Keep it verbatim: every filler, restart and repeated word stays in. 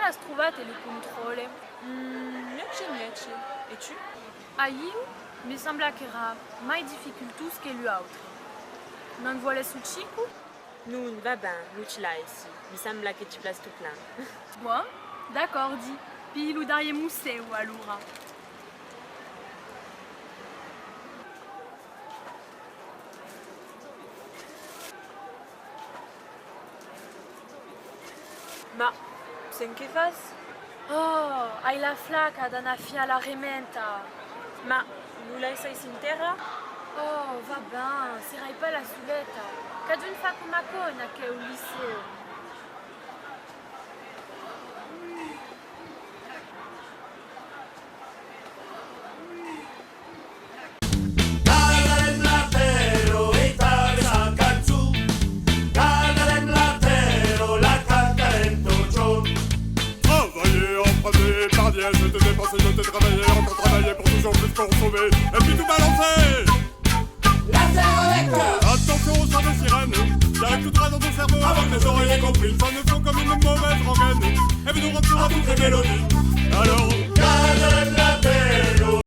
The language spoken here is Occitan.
As trobat e lo contròle? Mm, mièg e mièg. E tu? Ailheu, me sembla qu'èra mai dificultós que lo autre. Me'n vòles un chico? Non, va ben, lo te laissi. Me sembla que te plas tot plan. Bon, d'acòrdi. Pilhi lo darrièr mosseu, alora. Ma, cen que fas? Oh, ai la flaca d'anar fiar la rementa. Ma, lo laissais en tèrra? Oh, va ben, serai pas la soleta. Cadun fa coma aquò en aqueu licèu. Cantarem la pèro e tal sa cançon. Cantarem la pèro, la cantarem totjorn. Travailler en premier par dièse, te dépasser, je te travailler, encore travailler pour toujours plus consommer, et puis tout balancer. La sirène. Attention au sang de sirène, qui arrive tout droit dans ton cerveau. Avant que tes oreilles aient compris, ça ne fond comme une mauvaise rengaine. Et vous nous retrouvons à toutes les mélodies. Alors, cantarem la pèro.